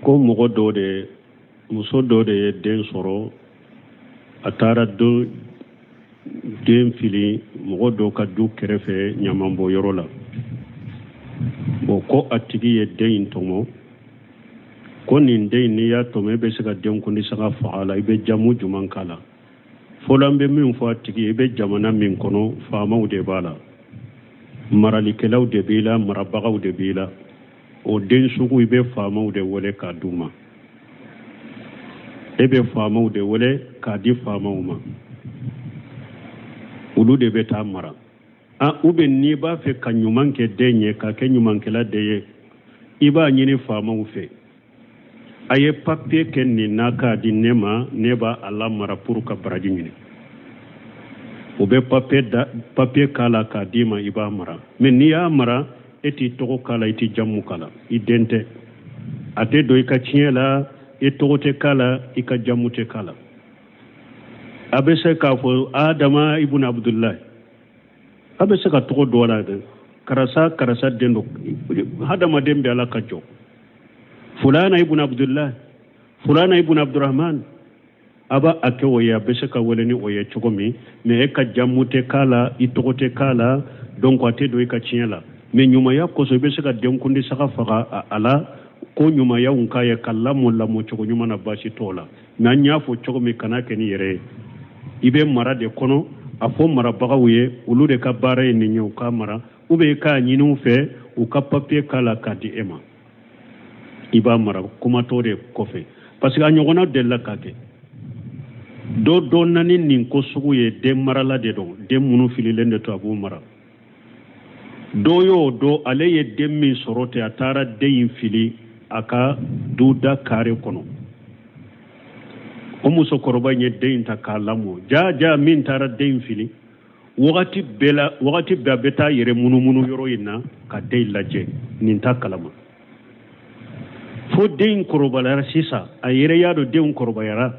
Ko mɔgɔ dɔ de, muso dɔ de ye den sɔrɔ, a taara don den fili mɔgɔ dɔ ka du kɛrɛfɛ ɲamanbɔnyɔrɔ la. Bon, ko a tigi ye den in tɔmɔ, ko nin den in, n'i y'a tɔmɔ, e bɛ se ka denkundi saga faga a la, i bɛ jamu jumɛn k'a la? Fɔlɔ, an bɛ min fɔ a tigi, i bɛ jamana min kɔnɔ, faamaw de b'a la, maralikɛlaw de b'i la, marabagaw de b'i la. O den sugu, i bɛ faamaw de wele k'a d'u ma. E bɛ faamaw de wele k'a di faamaw ma, olu de bɛ taa mara. A ou bien n'i b'a fɛ ka ɲuman kɛ den ye, k'a kɛ ɲumankɛla de ye, i b'a ɲini faamaw fɛ, a ye papiye kɛ nin na k'a di ne ma, ne b'a a lamara pour ka baraji ɲini. U bɛ papiye da, papiye k'a la k'a d'i ma, i b'a mara. Mais n'i y'a mara, e t'i tɔgɔ k'a la, i t'i jamu k'a la, i den tɛ, a tɛ don i ka tiɲɛ la, i tɔgɔ tɛ k'a la, i ka jamu tɛ k'a la. A bɛ se k'a fɔ Adama ibn Abudulayi, a bɛ se ka tɔgɔ don a la dɛ, karisa karisa den don. Hadamaden bɛ Ala ka jɔ, fulana ibn Abudulayi, fulana ibn Abdurahman, a b'a a kɛ o ye, a bɛ se ka wele ni o ye cogo min. Mais e ka jamu tɛ k'a la, i tɔgɔ tɛ k'a la, donc a tɛ don i ka tiɲɛ la. Mais ɲumanya kosɔn, i bɛ se ka denkundi saga faga a la, ko ɲumanyaw k'a ye, ka lamɔ lamɔ cogo ɲuman na, baasi t'o la. Mais an y'a fɔ cogo min, kana kɛ ni yɛrɛ ye, i bɛ mara de kɔnɔ. A fɔ marabagaw ye, olu de ka baara ye nin ye, u k'a mara, ou bien i k'a ɲini u fɛ, u ka papiye k'a la k'a di e ma, i b'a mara. Kuma t'o de kɔfɛ, parce que a ɲɔgɔnna delila ka kɛ. Dɔ dɔ nani nin ko sugu ye, den marala de don, den minnu fililen de to, a b'u mara. Dɔ y'o dɔn, ale ye den min sɔrɔ ten, a taara den in fili a ka duda kare kɔnɔ. O musokɔrɔba in ye den in ta k'a lamɔ. Ja ja, min taara den in fili, wagati bɛɛ la, wagati bɛɛ a bɛ taa yɛrɛ munumunu yɔrɔ in na ka den lajɛ. Nin t'a kalama fo den in kɔrɔbayara. Sisan a yɛrɛ y'a dɔn den kɔrɔbayara.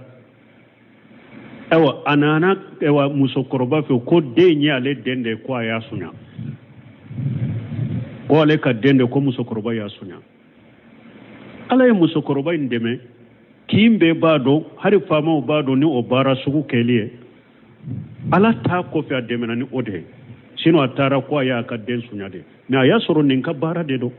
Ayiwa, a nana, ayiwa, musokɔrɔba fɛ ko den ye ale den de ye, ko a y'a sonya, ko ale ka den de, ko musokɔrɔba y'a sonya. Ala ye musokɔrɔba in dɛmɛ, kin bɛɛ b'a dɔn, hali faamaw b'a dɔn ni o baara sugu kɛli ye. Ala t'a kɔfɛ, a dɛmɛna ni o de ye. Sinon a taara ko a y'a ka den sonya de, mais a y'a sɔrɔ nin ka baara de don,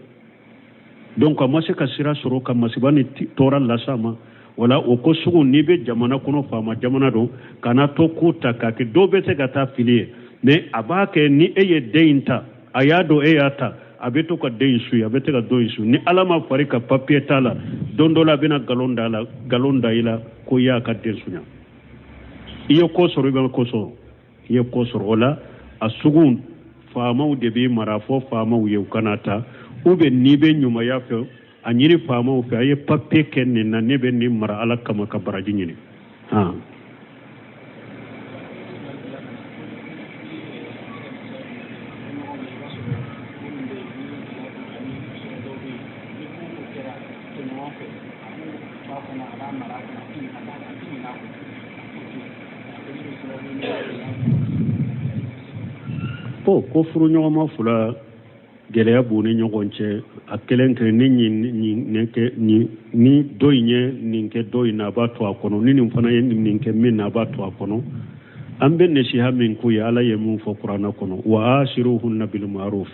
donc a ma se ka sira sɔrɔ ka masiba ni tɔɔrɔ las'a ma. Wala o ko sugu, n'i bɛ jamana kɔnɔ, faama jamana don, kana to ko ta k'a kɛ. Dɔw bɛ se ka taa fili ye, mais a b'a kɛ ni e ye den in ta, a y'a dɔn e y'a ta, a bɛ to ka den in su, a bɛ to ka den in su. Ni Ala ma fari ka papiye t'a la, don dɔ la a bɛna nkalon da la, nkalon da i la ko i y'a ka den sunya. I ye ko sɔrɔ, i bɛ ko sɔrɔ, i ye ko sɔrɔ. O la a sugu, faamaw de b'i mara, fɔ faamaw ye u kana ta. Ou bien n'i bɛ ɲumanya fɛ, a ɲini faamaw fɛ, a ye papiye kɛ nin na, ne bɛ nin mara Ala kama ka baraji ɲini. Han. Ko furuɲɔgɔnma fila, gɛlɛya b'u ni ɲɔgɔn cɛ, a kelen kelen ni nin kɛ, ni dɔ in ye nin kɛ dɔ in na, a b'a to a kɔnɔ, ni nin fana ye nin kɛ min na, a b'a to a kɔnɔ. An bɛ nasiha min k'u ye, Ala ye mun fɔ kuranɛ kɔnɔ? Wa ashiruhunna bil ma'ruf.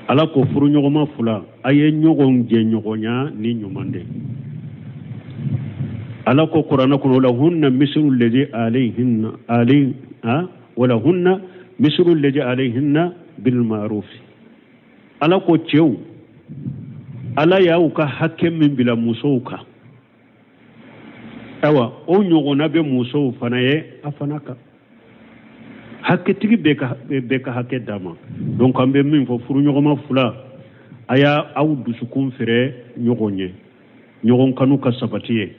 Ala ko furuɲɔgɔnma fila, a ye ɲɔgɔn jɛɲɔgɔnya ni ɲuman de. Ala ko kuranɛ kɔnɔ, walahunna misilu lezi alayhinna alay ha walahunna misilu lezi alayhinna bil ma'ruf. Ala ko cɛw, Ala y'aw ka hakɛ min bila musow kan, ayiwa, o ɲɔgɔnna bɛ musow fana ye a fana kan. Hakɛtigi bɛɛ ka hakɛ d'a ma. Donc an bɛ min fɔ furuɲɔgɔnma fila, a y'a aw dusukun fɛrɛ ɲɔgɔn ye, ɲɔgɔn kanu ka sabati ye.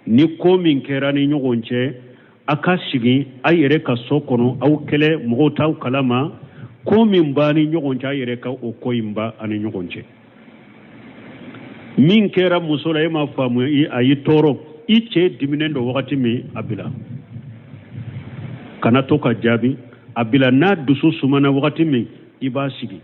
Ni ko min kɛra ni ɲɔgɔn cɛ, a ka sigi a yɛrɛ ka so kɔnɔ, aw kɛlɛ, mɔgɔw t'aw kalama. Ko min b'a ni ɲɔgɔn cɛ, a yɛrɛ ka o ko in ba a ni ɲɔgɔn cɛ. Min kɛra muso la, e m'a faamu, a y'i tɔɔrɔ, i cɛ diminen don wagati min, a bila, kana to ka jaabi, a bila. N'a dusu sumana wagati min, i b'a sigi.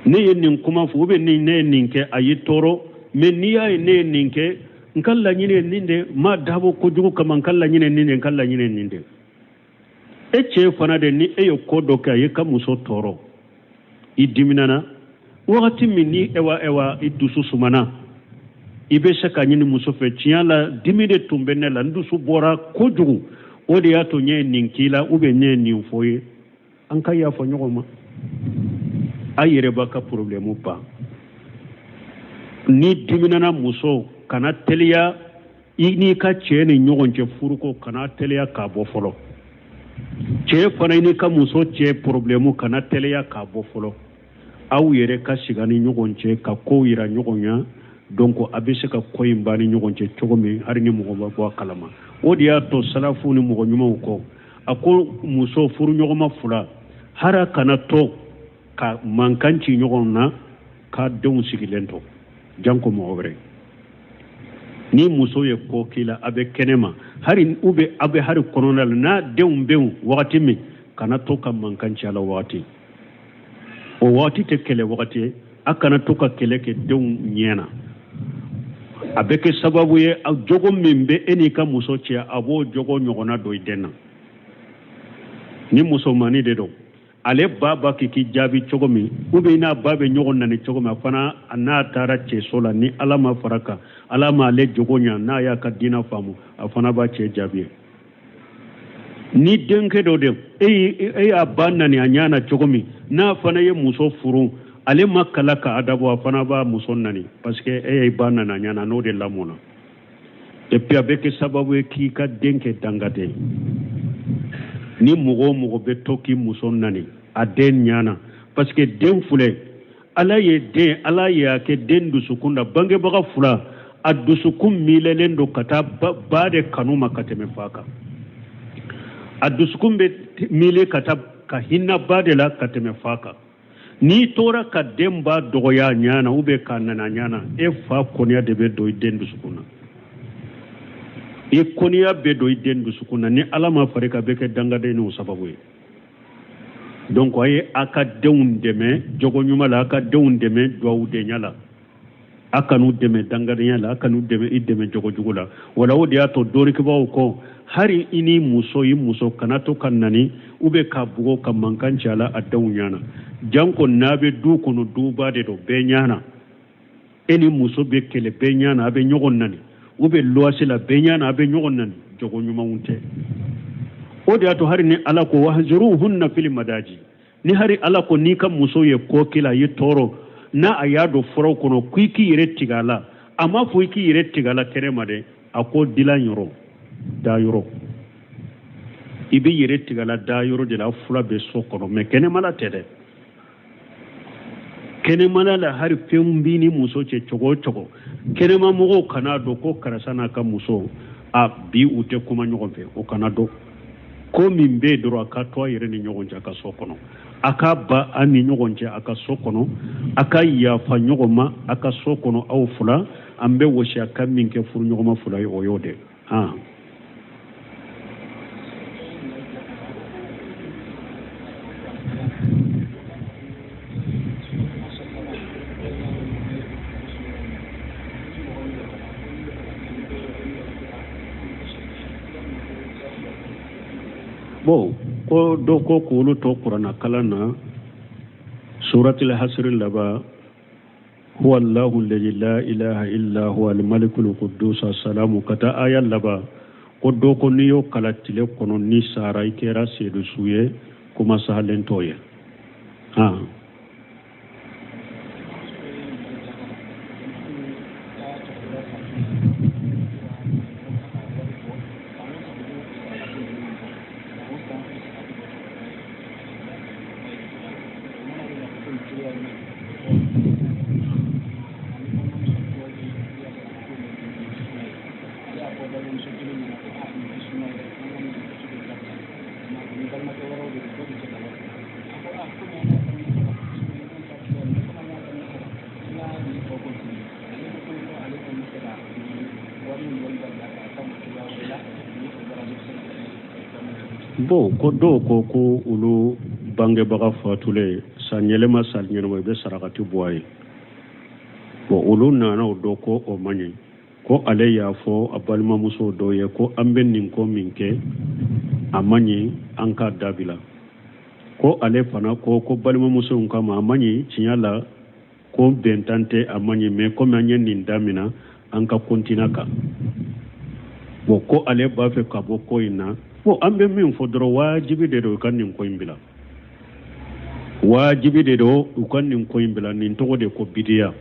Ne ye nin kuma fɔ ou bien ni ne ye nin kɛ, a y'i tɔɔrɔ, mais n'i y'a ye ne ye nin kɛ, n ka laɲini ye nin de, n m'a dabɔ kojugu kama, n ka laɲini ye nin de, n ka laɲini ye nin de. E cɛ fana de, ni e ye ko dɔ kɛ, a y'i ka muso tɔɔrɔ, i diminana wagati min ni ewa i dusu sumana, i bɛ se ka ɲini muso fɛ, tiɲɛ la dimi de tun bɛ ne la, n dusu bɔra kojugu, o de y'a to n ye nin k'i la ou bien n ye nin fɔ ye. An ka yafa ɲɔgɔn ma, a yɛrɛ b'a ka problème ban. Ni diminana muso, kana teliya i n'i ka cɛ ni ɲɔgɔn cɛ furuko, kana teliya k'a bɔ fɔlɔ. Cɛ fana, i n'i ka muso cɛ problème, kana teliya k'a bɔ fɔlɔ. Aw yɛrɛ ka sigi ni ɲɔgɔn cɛ ka kow yira ɲɔgɔn na, donc a bɛ se ka ko in ban ni ɲɔgɔn cɛ cogo min, hali ni mɔgɔ ma bɔ a kalama. O de y'a to salafu ni mɔgɔ ɲumanw kɔ, a ko muso furuɲɔgɔnma fila, hara kana to ka mankan ci ɲɔgɔn na k'a denw sigilen to, janko mɔgɔ wɛrɛ. Ni muso ye ko k'i la, a bɛ kɛnɛma hari u bɛ a bɛ hari kɔnɔna la, n'a denw bɛ yen wagati min, kana to ka mankan ci a la wagati. O wagati tɛ kɛlɛ wagati ye, a kana to ka kɛlɛ kɛ denw ɲɛ na. A bɛ kɛ sababu ye, jogo min bɛ e n'i ka muso cɛ, a b'o jogo ɲɔgɔnna don i den na. Ni musomannin de don, ale ba ba k'i k'i jaabi cogo min, ou bien n'a ba bɛ ɲɔgɔn nani cogo min, a fana n'a taara cɛso la, ni Ala ma fara kan, Ala ma ale jogo ɲa, n'a y'a ka diinɛ faamu, a fana b'a cɛ jaabi. Ni denkɛ dɔ de, e y'a ba nani a ɲɛ na cogo min, n'a fana ye muso furu, ale ma kala ka adabɔ, a fana b'a muso nani, parce que e y'i ba nani a ɲɛ na, n'o de lamɔna. Et puis a bɛ kɛ sababu ye k'i ka den kɛ dangaden. Ni mɔgɔ o mɔgɔ bɛ to k'i muso nani a den ɲana, parce que den filɛ, Ala ye den, Ala y'a kɛ den dusukun na, bangebaga fila, a dusukun miilelen don ka taa ba de kanu ma ka tɛmɛ fa kan. A dusukun bɛ miile ka taa ka hinɛ ba de la ka tɛmɛ fa kan. N'i tora ka den ba dɔgɔya a ɲɛ na ou bien k'a nani a ɲɛ na, e fa kɔniya de bɛ don i den dusukun na. I kɔniya bɛ don i den dusukun na, ni Ala ma fari ka bɛ kɛ dangaden n'o sababu ye. Donc a ye a ka denw dɛmɛ jogo ɲuman la, a ka denw dɛmɛ duwawudenya la, a kan'u dɛmɛ dangadenya la, a kan'u dɛmɛ i dɛmɛ jogo jugu la. Wala o de y'a to dɔnnikɛbaaw ko, hari i ni muso, i muso kana to ka nani ou bien ka bugɔ ka mankan ci a la a denw ɲɛna, janko n'a bɛ du kɔnɔ, duba de don, bɛɛ ɲɛna. E ni muso bɛ kɛlɛ bɛɛ ɲɛna, a bɛ ɲɔgɔn nani, ou bien luwase la bɛɛ ɲɛna, a bɛ ɲɔgɔn nani, jogo ɲumanw tɛ. O de y'a to hari ni Ala ko wahjuruhunna fil madaji, ni hari Ala ko n'i ka muso ye ko k'i la, a y'i tɔɔrɔ, n'a a y'a don furaw kɔnɔ ko i k'i yɛrɛ tigɛ a la, a m'a fɔ i k'i yɛrɛ tigɛ a la kɛnɛ ma dɛ, a ko dilan yɔrɔ, da yɔrɔ, i bɛ yɛrɛ tigɛ a la da yɔrɔ de la, fura bɛ so kɔnɔ, mais kɛnɛmala tɛ dɛ. Kɛnɛmala la hari fɛn b'i ni muso cɛ cogo o cogo, kɛnɛma mɔgɔw kana dɔn ko karisa n'a ka muso a bi u tɛ kuma ɲɔgɔn fɛ, o kana dɔn. Ko min bɛ yen dɔrɔn, a ka to a yɛrɛ ni ɲɔgɔn cɛ a ka so kɔnɔ, a ka ba a ni ɲɔgɔn cɛ a ka so kɔnɔ, a ka yafa ɲɔgɔn ma a ka so kɔnɔ, aw fila. An bɛ wɔsiya kan min kɛ furuɲɔgɔnma fila ye, o y'o de. Bon, ko dɔ ko k'olu to kuranna kalan na, suratul hasri laban, huwa allahu alladhi la ilaha illa huwa al-malikul quddus assalamu, ka taa aya laban, ko dɔ ko n'i y'o kalan tile kɔnɔ, ni sara, i kɛra seedu su ye, kuma sahalen t'o ye. Han. Bon, ko dɔw ko ko olu Bangebaga fatulen, san yɛlɛma, san yɛlɛma, i bɛ sarakati bɔ a ye. Bon, olu nana o dɔn ko o man ɲi, ko ale y'a fɔ a balimamuso dɔ ye ko an bɛ nin ko min kɛ, a man ɲi, an k'a dabila. Ko ale fana ko ko balimamuso in kama a man ɲi, tiɲɛ la, ko bɛntan tɛ, a man ɲi, mais komi an ye nin damina, an ka continuer kan. Bon, ko ale b'a fɛ ka bɔ ko in na. Bon, an bɛ min fɔ dɔrɔn, wajibi de don u ka nin ko in bila, wajibi de don u ka nin ko in bila. Nin tɔgɔ de ko bidiya.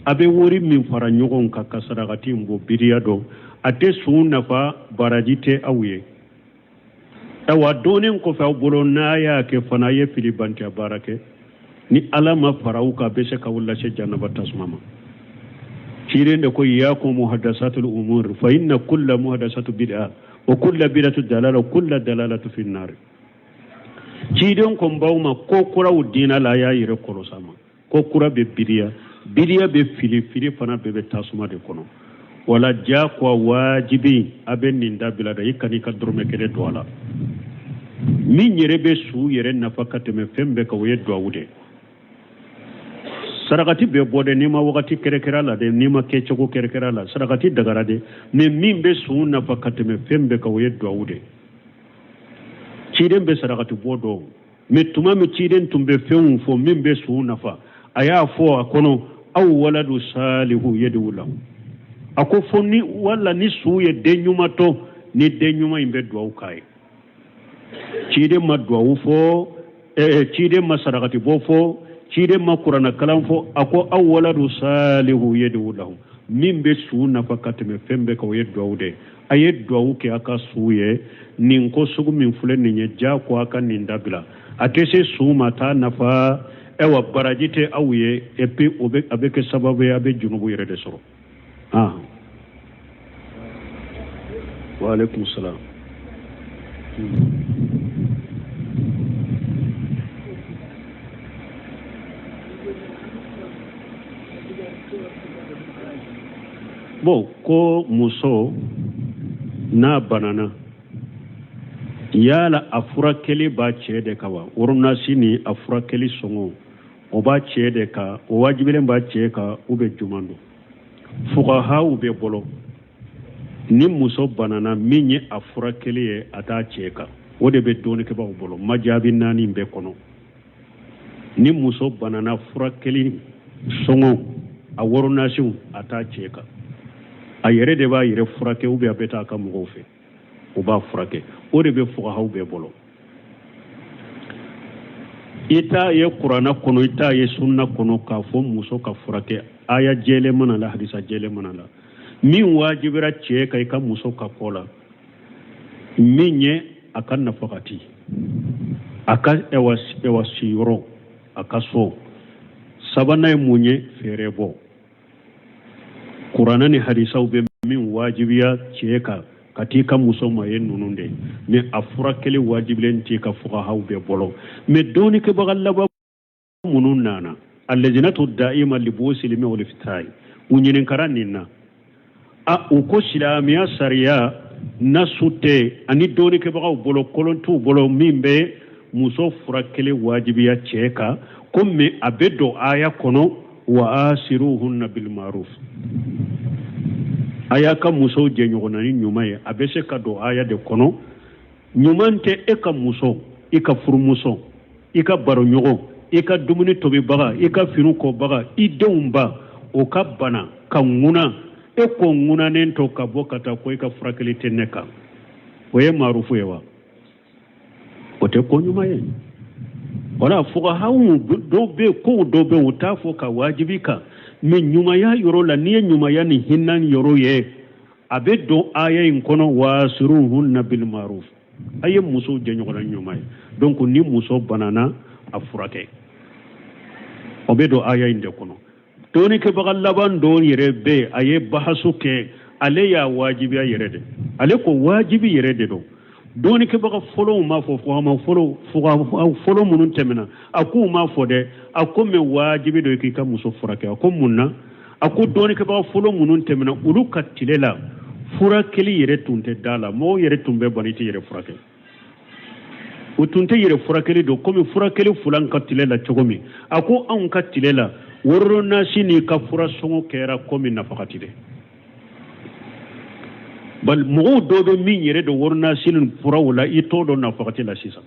A bɛ wari min fara ɲɔgɔn kan ka sarakati in bɔ, bidiya don, a tɛ sun nafa, baraji tɛ aw ye. Awa, dɔɔnin kɔfɛ aw bolo, n'a y'a kɛ fana, a ye fili bantiya baara kɛ. Ni Ala ma fara aw kan, a bɛ se k'aw lase janaba tasuma ma. Ciden de ko iyakum muhadasatul umur fa inna kulla muhadasatu bid'a wa kulla bid'atu dalala wa kulla dalalatu fi nar. Ciden ko n b'aw ma ko kuraw diina la, a y'a yɛrɛ kɔlɔsi a ma. Ko kura bɛ bidiya, bidiya bɛ fili, fili fana bɛɛ bɛ tasuma de kɔnɔ. Wala diyagoya wajibi a bɛ nin dabila da, i kan'i ka dɔrɔmɛ kelen don a la. Min yɛrɛ bɛ su yɛrɛ nafa ka tɛmɛ fɛn bɛɛ kan, o ye duwawu de ye. Sarakati bɛ bɔ dɛ, n'i ma wagati kɛrɛkɛrɛ la dɛ, n'i ma kɛcogo kɛrɛkɛrɛ la, sarakati dagara dɛ, mais min bɛ su nafa ka tɛmɛ fɛn bɛɛ kan, o ye duwawu de ye. Ciden bɛ sarakati bɔ dɔn, mais tuma min ciden tun bɛ fɛnw fɔ min bɛ su nafa, a y'a fɔ a kɔnɔ aw waladu salihu yadu lahu. A ko fo ni wala ni su ye den ɲuman to, ni den ɲuman in bɛ duwawu k'a ye. Ciden ma duwawu fɔ, ciden ma sarakati bɔ fɔ, ciden ma kuranna kalan fɔ. A ko aw waladu salihu yadu lahu. Min bɛ su nafa ka tɛmɛ fɛn bɛɛ kan, o ye duwawu de ye. A ye duwawu kɛ a ka su ye. Nin ko sugu min filɛ nin ye, diyagoya a ka nin dabila. A tɛ se su ma, t'a nafa, ayiwa, baraji tɛ aw ye, et puis o bɛ a bɛ kɛ sababu ye a bɛ junubu yɛrɛ de sɔrɔ. Ah, wa aleykum salaam. Bon, ko muso n'a banana, yala a furakɛli b'a cɛ de kan wa? Ordonnance ni a furakɛli sɔngɔ, o b'a cɛ de kan, o wajibilen b'a cɛ kan, ou bien juman don? Fukahaw bɛ bolo, ni muso banana, min ye a furakɛli ye, a t'a cɛ kan. O de bɛ dɔnnikɛbaaw bolo majaabi naani bɛɛ kɔnɔ. Ni muso banana, furakɛli sɔngɔ, a wɔrɔnasiw, a t'a cɛ kan, a yɛrɛ de b'a yɛrɛ furakɛ, ou bien a bɛ taa a ka mɔgɔw fɛ, o b'a furakɛ. O de bɛ fukahaw bɛɛ bolo. I t'a ye kuranna kɔnɔ, i t'a ye sunna kɔnɔ k'a fɔ muso ka furakɛ. Aya jɛlen mana la, hadisa jɛlen mana la. Min wajibira cɛ kan i ka muso ka ko la, min ye a ka nafakati, a ka ɛwa ɛwa siyɔrɔ, a ka so. Sabanan ye mun ye? Fɛɛrɛ bɔ. Kuranna ni hadisaw bɛ min wajibiya cɛ kan ka t'i ka muso ma ye ninnu de, mais a furakɛli wajibilen t'i kan fukahaw bɛɛ bolo. Mais dɔnnikɛbaga laban minnu nana, alajinatu da'ima libuhusil ilmi wal iftayi, u ɲininkara nin na. A u ko silamɛya sariya nasu tɛ ani dɔnnikɛbagaw bolo, kolon t'u bolo min bɛ muso furakɛli wajibiya cɛ kan ko, mais a bɛ don aya kɔnɔ wa asiruhunna bil ma'ruf, a y'a ka musow jɛɲɔgɔnna ni ɲuman ye. A bɛ se ka don aya de kɔnɔ. Ɲuman tɛ e ka muso, i ka furumuso, i ka baroɲɔgɔn, i ka dumuni tobibaga, i ka finiw kobaga, i denw ba, o ka bana ka ŋuna, e k'o ŋunanen to ka bɔ ka taa ko i ka furakɛli tɛ ne kan, o ye maarufu ye wa? O tɛ ko ɲuman ye. Wala fukahaw dɔw bɛ yen, kow dɔw bɛ yen, u t'a fɔ ka wajibi kan, mais ɲumanya yɔrɔ la, n'i ye ɲumanya ni hinɛ yɔrɔ ye, a bɛ don aya in kɔnɔ wasiruhunna bil ma'ruf, a ye musow jɛɲɔgɔnna ɲuman ye. Donc ni muso banana, a furakɛ, o bɛ don aya in de kɔnɔ. Dɔnnikɛbaga laban dɔw yɛrɛ bɛ yen, a ye bahasu kɛ, ale y'a wajibiya yɛrɛ de, ale ko wajibi yɛrɛ de don. Dɔnnikɛbaga fɔlɔw m'a fɔ, fugama fɔlɔ, fɔlɔ minnu tɛmɛna, a k'u m'a fɔ dɛ. A ko mais wajibi don k'i ka muso furakɛ. A ko mun na? A ko dɔnnikɛbaga fɔlɔ minnu tɛmɛna, olu ka tile la, furakɛli yɛrɛ tun tɛ da la, mɔgɔw yɛrɛ tun bɛ bana, i tɛ yɛrɛ furakɛ. U tun tɛ yɛrɛ furakɛli dɔn komi furakɛli fɔla an ka tile la cogo min. A ko anw ka tile la, ordonnance n'i ka fura sɔngɔ kɛra komi nafakati de. Bali mɔgɔw dɔw bɛ min yɛrɛ dɔn ordonnance ni furaw la, i t'o dɔn nafakati la sisan.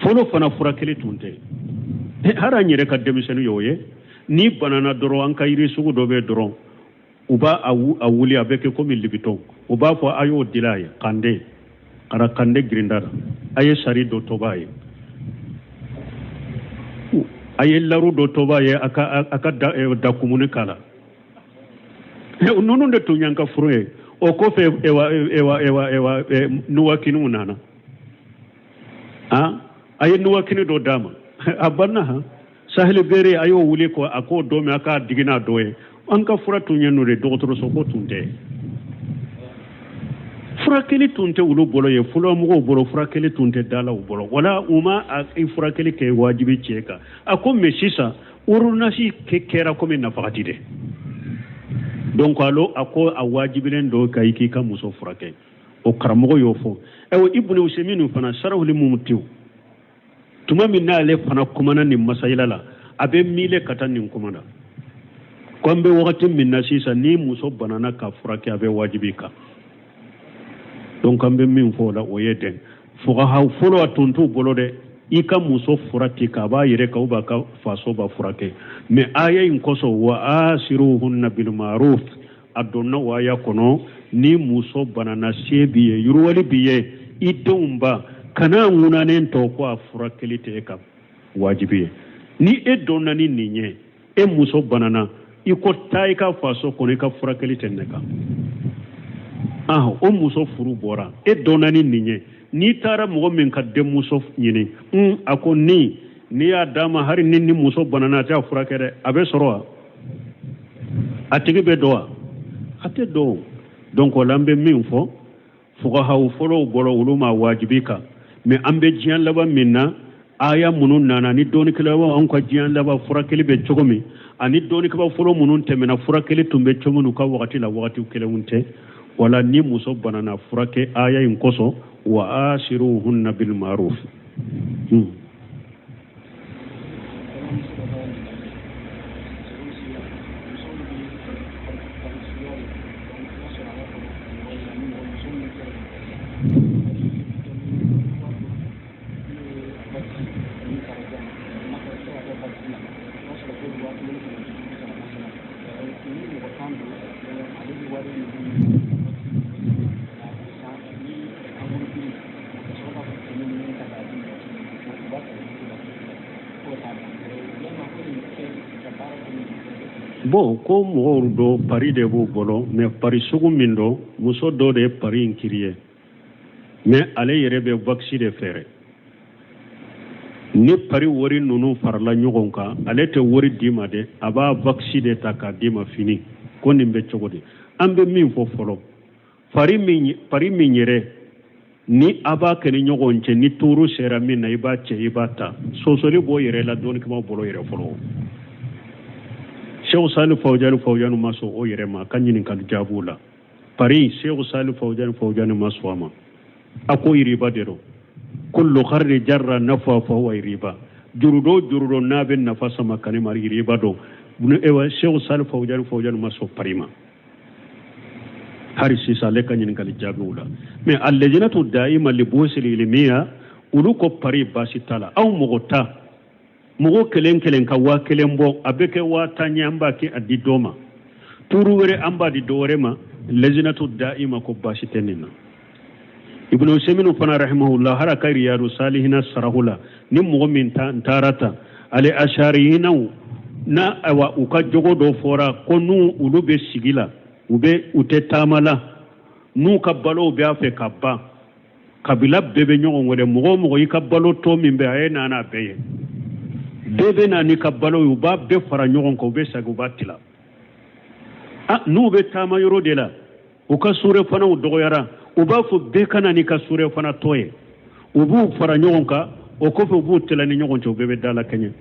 Fɔlɔ fana furakɛli tun tɛ. Hali an yɛrɛ ka denmisɛnnin y'o ye, n'i banana dɔrɔn, an ka yiri sugu dɔ bɛ dɔrɔn, u b'a a wuli, a bɛ kɛ komi libitɔn. U b'a fɔ a y'o dila a ye kande kana kande girinda la, a ye sari dɔ tobi a ye, a ye laru dɔ tobi a ye, a ka dakumuni k'a la. Ninnu de tun y'an ka furu ye. O kɔfɛ, ewa ewa ewa ewa, nuwakiniw nana. A ye nuwakini dɔ d'a ma, a banna. Han saheli bere, a y'o wuli ko a k'o dɔ min, a k'a digi n'a dɔ ye. An ka fura tun ye n'o de, dɔgɔtɔrɔso ko tun tɛ, furakɛli tun tɛ olu bolo ye. Fɔlɔmɔgɔw bolo, furakɛli tun tɛ da la u bolo, wala u ma a furakɛli kɛ wajibi cɛ kan. A ko mais sisan ordonnance kɛra komi nafakati de. Donc alo a ko a wajibilen don ka i k'i ka muso furakɛ. O karamɔgɔ y'o fɔ. Ayiwa, Ibunu Useminu fana, sarahuli mumutiw, tuma min n'ale fana kumana nin masayila la, a bɛ miile ka taa nin kuma na ko an bɛ wagati min na sisan, ni muso banana ka furakɛ, a bɛ wajibi kan. Donc an bɛ min fɔ o la, o ye dɛn fuqaha fɔlɔ, a tun t'u bolo dɛ, i ka muso fura ti k'a b'a yɛrɛ kan, b'a ka faso b'a furakɛ. Mais aya in kosɔn, wa asiruhunna bil ma'ruf, a donna o aya kɔnɔ. Ni muso banana, se b'i ye, yiriwali b'i ye, i denw ba kana ŋunanen tɔ ko a furakɛli tɛ e ka wajibi ye. Ni e dɔnna ni nin ye, e muso banana, i ko taa i ka faso kɔnɔ, i ka furakɛli tɛ ne kan. O muso furu bɔra, e dɔnna ni nin ye. N'i taara mɔgɔ min ka denmuso ɲini, a ko ni n'i y'a d'a ma, hali ni muso banana, a tɛ a furakɛ dɛ, a bɛ sɔrɔ wa? A tigi bɛ dɔn wa? A tɛ dɔn. Donc o la, an bɛ min fɔ, fuqahaw fɔlɔw bolo, olu ma wajibi kan. Mais an bɛ diɲɛ laban min na, aya minnu nana ni dɔnnikɛlaw, anw ka diɲɛ laban furakɛli bɛ cogo min ani dɔnnikɛlaw fɔlɔ minnu tɛmɛna, furakɛli tun bɛ cogo min u ka wagati la, wagati kelenw tɛ. Wala ni muso banana, furakɛ, aya in kosɔn, wa asiruhunna bil ma'ruf. Bon, ko mɔgɔw dɔ pari de b'u bolo, mais pari sugu min don, muso dɔ de ye pari in créer, mais ale yɛrɛ bɛ wax de feere. Ni pari wari ninnu farala ɲɔgɔn kan, ale tɛ wari d'i ma dɛ, a b'a wax de ta k'a d'i ma fini ko. Nin bɛ cogo di? An bɛ min fɔ fɔlɔ, pari min yɛrɛ ni a b'a kɛ ni ɲɔgɔn cɛ, ni tour sera min na, i b'a cɛ, i b'a ta, sɔsɔli b'o yɛrɛ la dɔɔnikɛbaw bolo yɛrɛ fɔlɔ. Seku Sali Fawujani Fawujani ma sɔn o yɛrɛ ma a ka ɲininkali jaabiw la. Pari, Seku Sali Fawujani Fawujani ma sɔn a ma. A ko riba de don. Kullu qardi jarra nafa fa huwa riba. Jurudo jurudo n'a bɛ nafa sama kani ma, riba don. Ewa, Seku Sali Fawujani Fawujani ma sɔn pari ma hari sisan ale ka ɲininkali jaabiw la. Mais allajnatu daima li buhusil ilmiya, olu ko pari baasi t'a la. Aw mɔgɔ ta, mɔgɔ kelen kelen ka 1000 bɔ, a bɛ kɛ 10 000 ye, an b'a kɛ a di dɔ ma, tour wɛrɛ an b'a di dɔ wɛrɛ ma. Lajnatu daima ko baasi tɛ nin na. Ibnu Useminu fana rahimahullah, har a ka Riyadu Salihina sarahu la, ni mɔgɔ min ta n taara ta ale ashariyinaw na, ayiwa, u ka jogo dɔ fɔra ko n'u olu bɛ sigi la, u bɛ u tɛ taama la, n'u ka balow b'a fɛ ka ban, kabila bɛɛ bɛ ɲɔgɔn wele, mɔgɔ o mɔgɔ i ka balo tɔ min bɛ, a ye na n'a bɛɛ ye. Bɛɛ bɛ na n'i ka balo ye, u b'a bɛɛ fara ɲɔgɔn kan, u bɛ segin, u b'a tila. Ah, n'u bɛ taama yɔrɔ de la, u ka surefanaw dɔgɔyara, u b'a fɔ bɛɛ ka na n'i ka surefana tɔ ye, u b'u fara ɲɔgɔn kan, o kɔfɛ u b'u tila ni ɲɔgɔn cɛ, u bɛɛ bɛ da la kɛɲɛ.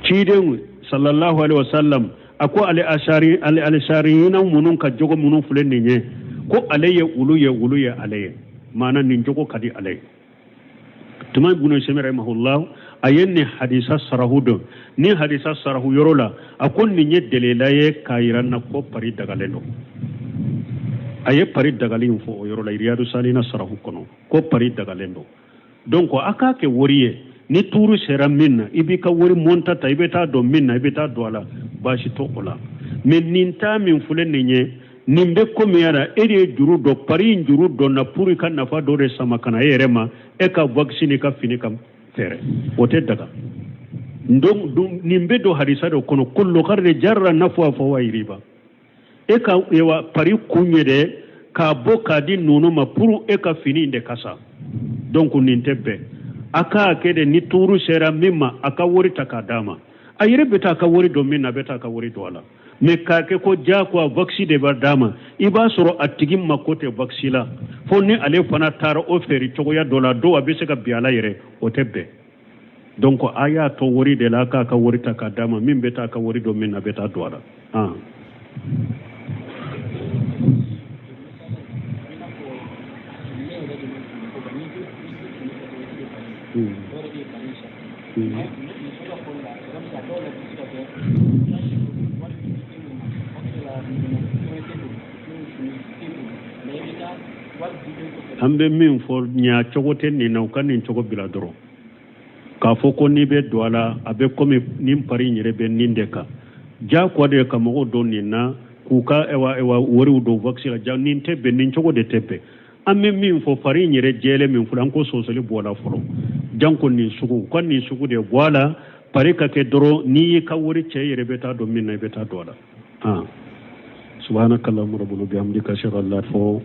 Ciden sallallahu alaihi wasallam a ko ale asari ale alisariyina minnu ka jogo minnu filɛ nin ye, ko ale ye olu ye, olu ye ale ye. Maana nin jogo ka di ale ye. Tuma Ibn Usaymin rahimahullah a ye nin hadisa sarahu dɔn. Nin hadisa sarahu yɔrɔ la, a ko nin ye delila ye k'a yira na ko pari dagalen don. A ye pari dagali in fɔ o yɔrɔ la Riyadu Salihina sarahu kɔnɔ, ko pari dagalen don. Donc a k'a kɛ wari ye, ni tuuru sera min na, i b'i ka wari montant ta, i bɛ taa don min na, i bɛ taa don a la, baasi t'o la. Mais nin ta min filɛ nin ye, nin bɛ komi yala e de ye juru don, pari in juru donna pour i ka nafa dɔ de sama ka na e yɛrɛ ma, e ka vakisi n'i ka fini ka fɛɛrɛ, o tɛ daga. Donc nin bɛ don hadisa dɔ kɔnɔ, kullu qardi jarra nafa fa huwa riba. E ka ewa pari kun ye dɛ k'a bɔ k'a di ninnu ma pour e ka fini in de ka san. Donc nin tɛ bɛn. A k'a kɛ de, ni tuuru sera min ma, a ka wari ta k'a d'a ma, a yɛrɛ bɛ taa a ka wari don min na, a bɛ taa a ka wari don a la. Mais k'a kɛ ko diyagoya vakisi de b'a d'a ma, i b'a sɔrɔ a tigi mako tɛ vakisi la, fo ni ale fana taara o feere cogoya dɔ la, dɔw a bɛ se ka bin a la yɛrɛ, o tɛ bɛn. Donc a y'a to wari de la, a k'a ka wari ta k'a d'a ma, min bɛ taa a ka wari don min na, a bɛ taa don a la. An bɛ min fɔ, ɲa cogo tɛ nin na, u ka nin cogo bila dɔrɔn. K'a fɔ ko n'i bɛ don a la, a bɛ komi nin pari in yɛrɛ bɛ nin de kan, diyagoya de ka mɔgɔw don nin na, k'u ka ewa wariw don vakisi la. Ja nin tɛ bɛn, nin cogo de tɛ bɛn. An bɛ min fɔ, pari in yɛrɛ jɛlen min fɔlɔ, an ko sɔsɔli bɔ a la fɔlɔ, janko nin sugu, u ka nin sugu de bɔ a la. Pari ka kɛ dɔrɔn, n'i y'i ka wari cɛ, i yɛrɛ bɛ taa don min na, i bɛ taa don a la. Subhanakallahumma rabbana bihamdika ashhadu an la fɔ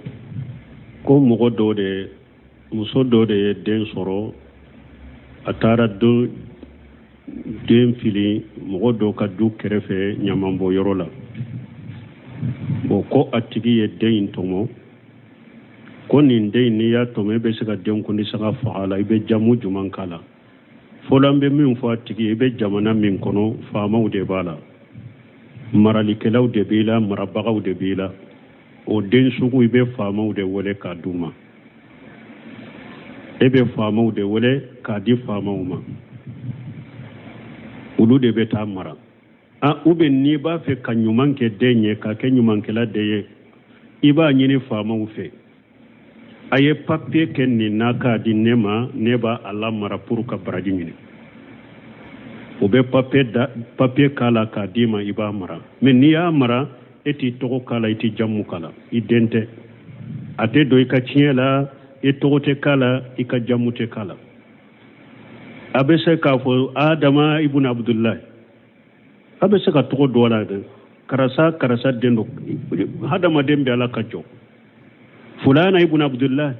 ko mɔgɔ dɔ de, muso dɔ de ye den sɔrɔ, a taara don den fili mɔgɔ dɔ ka du kɛrɛfɛ ɲamanbɔ yɔrɔ la. Bon, ko a tigi ye den in tɔmɔ, ko nin den in, n'i y'a tɔmɔ, e bɛ se ka denkundi saga faga a la, i bɛ jamu jumɛn k'a la? Fɔlɔ, an bɛ min fɔ a tigi, i bɛ jamana min kɔnɔ, faamaw de b'a la, maralikɛlaw de b'i la, marabagaw de b'i la. O den sugu, i bɛ faamaw de wele k'a d'u ma, e bɛ faamaw de wele k'a di faamaw ma, olu de bɛ taa mara. Ou bien n'i b'a fɛ ka ɲuman kɛ den ye, k'a kɛ ɲumankɛla de ye, i b'a ɲini faamaw fɛ, a ye papiye kɛ nin na k'a di ne ma, ne b'a a lamara pour ka baraji ɲini. O bɛ papiye k'a la k'a d'i ma, i b'a mara. Mais n'i y'a mara, e t'i tɔgɔ k'a la, i t'i jamu k'a la, i den tɛ, a tɛ don i ka tiɲɛ la, i tɔgɔ tɛ k'a la, i ka jamu tɛ k'a la. A bɛ se k'a fɔ Adama ibn Abdullahi, a bɛ se ka tɔgɔ don a la dɛ, karisa karisa den don. Hadamaden bɛ Ala ka jɔ, fulana ibn Abdullahi,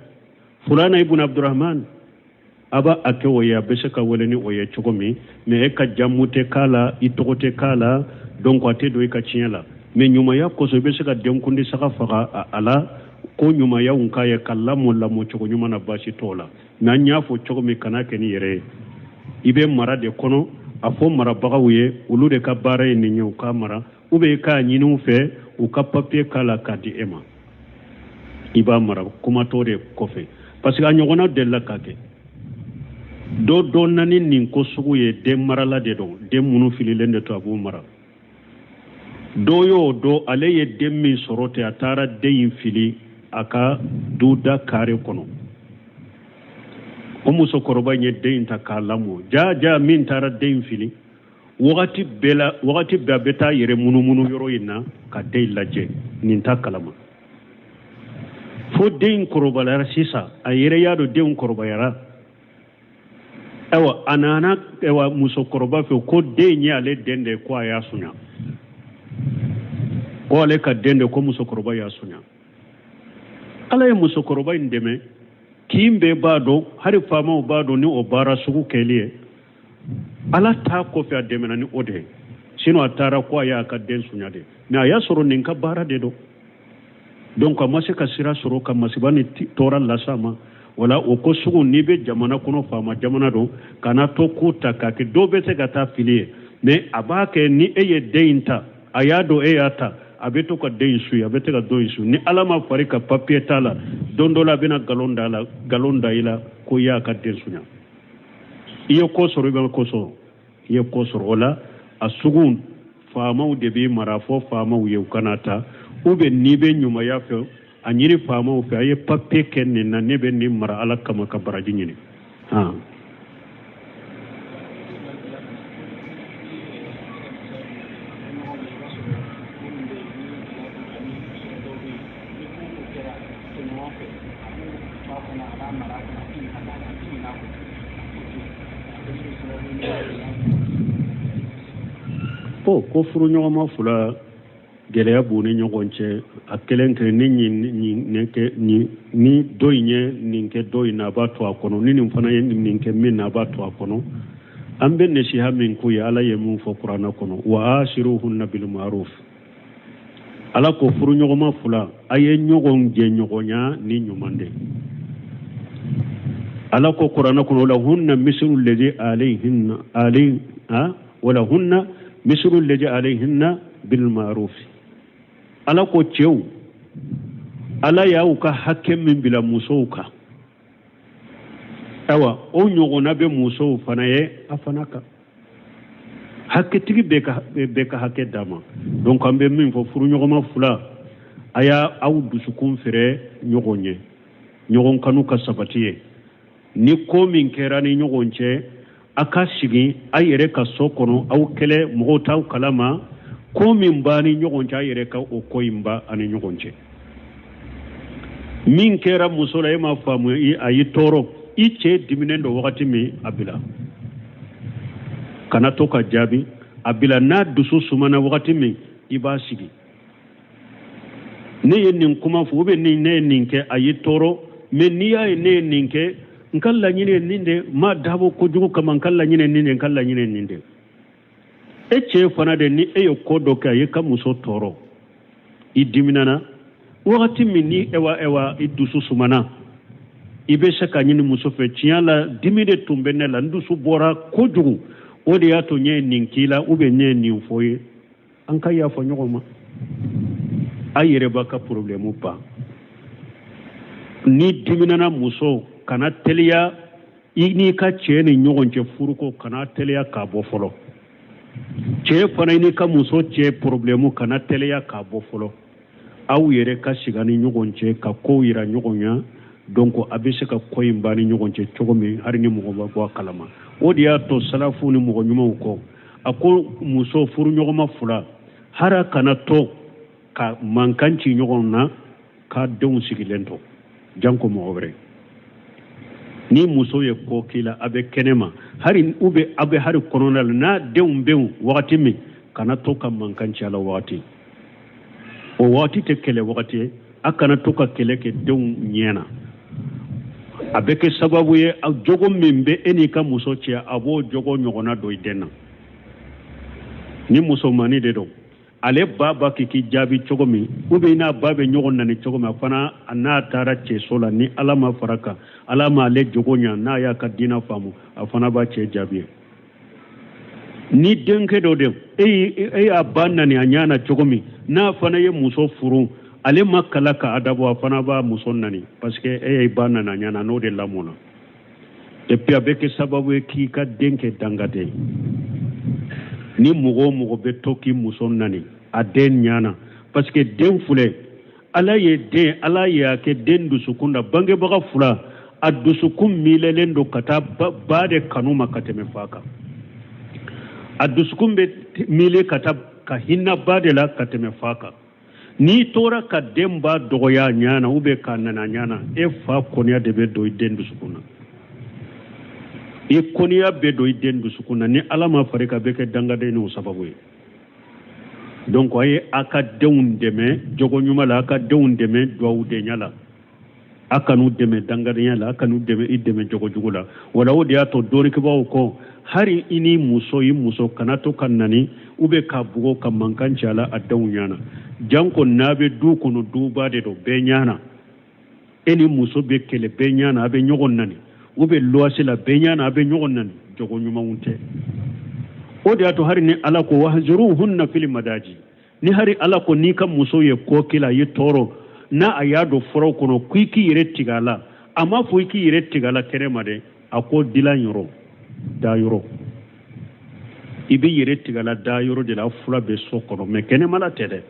fulana ibn Abdurrahman, a b'a a kɛ o ye, a bɛ se ka wele ni o ye cogo min. Mais e ka jamu tɛ k'a la, i tɔgɔ tɛ k'a la, donc a tɛ don i ka tiɲɛ la. Mais ɲumanya kosɔn, i bɛ se ka denkundi saga faga a la, ko ɲumanyaw k'a ye, ka lamɔ lamɔ cogo ɲuman na, baasi t'o la. Mais an y'a fɔ cogo min, kana kɛ ni yɛrɛ ye, i bɛ mara de kɔnɔ. A fɔ marabagaw ye, olu de ka baara ye nin ye, u k'a mara, ou bien i k'a ɲini u fɛ, u ka papiye k'a la k'a di e ma, i b'a mara. Kuma t'o de kɔfɛ, parce que a ɲɔgɔnna delila ka kɛ. Dɔ dɔ nani nin ko sugu ye, den marala de don, den minnu fililen de to, a b'u mara. Dɔ y'o dɔn, ale ye den min sɔrɔ ten, a taara den in fili a ka duda kare kɔnɔ. O musokɔrɔba in ye den in ta k'a lamɔ. Ja ja min taara den in fili, wagati bɛɛ la, wagati bɛɛ a bɛ taa yɛrɛ munumunu yɔrɔ in na ka den lajɛ, nin t'a kalama. Fo den in kɔrɔbayara sisan, a yɛrɛ y'a dɔn den kɔrɔbayara. Ayiwa, a nana ayiwa musokɔrɔba fɛ ko den ye ale den de ye, ko a y'a sonya, ko ale ka den de, ko musokɔrɔba y'a sonya. Ala ye musokɔrɔba in dɛmɛ, kin bɛɛ b'a dɔn, hali faamaw b'a dɔn ni o baara sugu kɛli ye. Ala t'a kɔfɛ, a dɛmɛna ni o de ye. Sinon a taara ko a y'a ka den sonya de, mais a y'a sɔrɔ nin ka baara de don. Donc a ma se ka sira sɔrɔ ka masiba ni tɔɔrɔ las'a ma. Wala o ko sugu, n'i bɛ jamana kɔnɔ, faama jamana don, kana to ko ta k'a kɛ. Dɔw bɛ se ka taa fili ye, mais a b'a kɛ ni e ye den in ta, a y'a dɔn e y'a ta. A bɛ to ka den in suit, a bɛ to ka den in suit. Ni Ala ma fara i kan papiye t'a la, don dɔ la a bɛna nkalon da la, nkalon da i la ko i y'a ka den sunya. I ye ko sɔrɔ, i bɛ ko sɔrɔ, i ye ko sɔrɔ. O la a sugu faamaw de b'i mara, fɔ faamaw ye u kana ta. Ou bien n'i bɛ ɲumanya fɛ, a ɲini faamaw fɛ, a ye papiye kɛ nin na, ne bɛ nin mara Ala kama ka baraji ɲini. Han. Ko furuɲɔgɔnma fila gɛlɛya b'u ni ɲɔgɔn cɛ, a kelen kelen ni nin kɛ ni dɔ in ye nin kɛ dɔ in na, a b'a to a kɔnɔ, ni nin fana ye nin kɛ min na, a b'a to a kɔnɔ. An bɛ nasiha min k'u ye, Ala ye mun fɔ kuranɛ kɔnɔ, wa ashiruhunna bil ma'ruf. Ala ko furuɲɔgɔnma fila, a ye ɲɔgɔn jɛɲɔgɔnya ni ɲuman de. Ala ko kuranɛ kɔnɔ, walahunna misilu lezi alayhinna alayhi ha walahunna misilu lezi alayhinna bil ma'ruf. Ala ko cɛw, Ala y'aw ka hakɛ min bila musow kan, ayiwa o ɲɔgɔnna bɛ musow fana ye a fana kan. Hakɛtigi bɛɛ ka hakɛ d'a ma. Donc an bɛ min fɔ furuɲɔgɔnma fila, a y'a aw dusukun fɛrɛ ɲɔgɔn ye, ɲɔgɔn kanu ka sabati ye. Ni ko min kɛra ni ɲɔgɔn cɛ, a ka sigi a yɛrɛ ka so kɔnɔ, aw kɛlɛ mɔgɔw t'aw kalama, ko min b'a ni ɲɔgɔn cɛ, a yɛrɛ ka o ko in ban a ni ɲɔgɔn cɛ. Min kɛra muso la, e m'a faamu, a y'i tɔɔrɔ, i cɛ diminen don wagati min, a bila, kana to ka jaabi, a bila. N'a dusu sumana wagati min, i b'a sigi, ne ye nin kuma fɔ, ou bien ni ne ye nin kɛ, a y'i tɔɔrɔ, mais n'i y'a ye ne ye nin kɛ, n ka laɲini ye nin de, n m'a dabɔ kojugu kama, n ka laɲini ye nin de, n ka laɲini ye nin de. E cɛ fana de, ni e ye ko dɔ kɛ, a y'i ka muso tɔɔrɔ, i diminana wagati min, ni ewa ewa i dusu sumana, i bɛ se ka ɲini muso fɛ, tiɲɛ la dimi de tun bɛ ne la, n dusu bɔra kojugu, o de y'a to n ye nin k'i la, ou bien n ye nin fɔ ye, an ka yafa ɲɔgɔn ma. A yɛrɛ b'a ka problème ban. Ni diminana muso, kana teliya i n'i ka cɛ ni ɲɔgɔn cɛ furuko, kana teliya k'a bɔ fɔlɔ. Cɛ fana, i n'i ka muso cɛ problème, kana teliya k'a bɔ fɔlɔ. Aw yɛrɛ ka sigi ni ɲɔgɔn cɛ ka kow yira ɲɔgɔn ɲa. Donc a bɛ se ka ko in ban ni ɲɔgɔn cɛ cogo min, hali ni mɔgɔ ma bɔ a kalama. O de y'a to salafu ni mɔgɔ ɲumanw kɔ, a ko muso furuɲɔgɔnma fila, hara kana to ka mankan ci ɲɔgɔn na k'a denw sigilen to, janko mɔgɔ wɛrɛ. Ni muso ye ko k'i la, a bɛ kɛnɛma hari u bɛ a bɛ hari kɔnɔna la, n'a denw bɛ yen wagati min, kana to ka mankan ci a la wagati o wagati tɛ kɛlɛ wagati ye. A kana to ka kɛlɛ kɛ denw ɲɛ na, a bɛ kɛ sababu ye jogo min bɛ e n'i ka muso cɛ, a b'o jogo ɲɔgɔnna don i den na. Ni musomannin de don, ale ba ba k'i k'i jaabi cogo min, ou bien n'a ba bɛ ɲɔgɔn nani cogo min, a fana n'a taara cɛso la, ni Ala ma fara kan, Ala ma ale jogo ɲa, n'a y'a ka diinɛ faamu, a fana b'a cɛ jaabi. Ni denkɛ dɔ de, e y'a ba nani a ɲɛ na cogo min, n'a fana ye muso furu, ale ma kala ka adabu, a fana b'a muso nani, parce que e y'i ba nani a ɲɛ na, n'o de lamɔna. Et puis a bɛ kɛ sababu ye k'i ka den kɛ dangaden. Ni mɔgɔ o mɔgɔ bɛ to k'i muso nani a den ɲɛ na, parce que den filɛ, Ala ye den, Ala y'a kɛ den dusukun na, bangebaga fila, a dusukun milelen don ka taa ba de kanu ma ka tɛmɛ fa kan. A dusukun bɛ mile ka taa ka hinɛ ba de la ka tɛmɛ fa kan. N'i tora ka den ba dɔgɔya a ɲɛ na, ou bien k'a nani a ɲɛ na, e fa kɔniya de bɛ don i den dusukun na. I kɔniya bɛ don i den dusukun na. Ni Ala ma fara i kan, a bɛ kɛ dangaden n'o sababu ye. Donc a ye a ka denw dɛmɛ jogo ɲuman la, a ka denw dɛmɛ duwawudenya la, a kan'u dɛmɛ dangadenya la, a kan'u dɛmɛ i dɛmɛ jogo jugu la. Wala o de y'a to dɔnnikɛbaaw ko, hari i ni muso, i muso kana to ka nani, ou bien ka bugɔ, ka mankan ci a la a denw ɲɛ na, janko n'a bɛ du kɔnɔ, duba de don, bɛɛ ɲɛ na. E ni muso bɛ kɛlɛ bɛɛ ɲɛ na, a bɛ ɲɔgɔn nani, ou bien luwase la bɛɛ ɲɛ na, a bɛ ɲɔgɔn nani, jogo ɲumanw tɛ. O de y'a to hari ni Ala ko wahjuruhunna fil madaji. Ni hari Ala ko n'i ka muso ye ko k'i la, a y'i tɔɔrɔ, n'a a y'a don furaw kɔnɔ ko i k'i yɛrɛ tigɛ a la, a m'a fɔ i k'i yɛrɛ tigɛ a la kɛnɛ ma dɛ, a ko dilan yɔrɔ, da yɔrɔ, i b'i yɛrɛ tigɛ a la da yɔrɔ de la, fula bɛ so kɔnɔ, mɛ kɛnɛmala tɛ dɛ.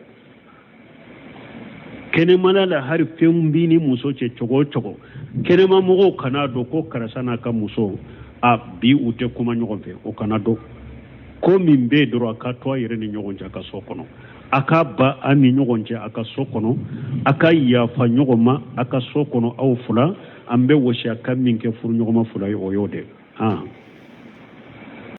Kɛnɛmala la, hari fɛn b'i ni muso cɛ cogo o cogo, kɛnɛma mɔgɔw kana dɔn ko karisa n'a ka muso a bi u tɛ kuma ɲɔgɔn fɛ. O kana dɔn. Ko min bɛ yen dɔrɔn, a ka to a yɛrɛ ni ɲɔgɔn cɛ a ka so kɔnɔ, a ka ba a ni ɲɔgɔn cɛ a ka so kɔnɔ, a ka yafa ɲɔgɔn ma a ka so kɔnɔ, aw fila. An bɛ wasiya kan min kɛ furuɲɔgɔnma fila ye, o y'o de.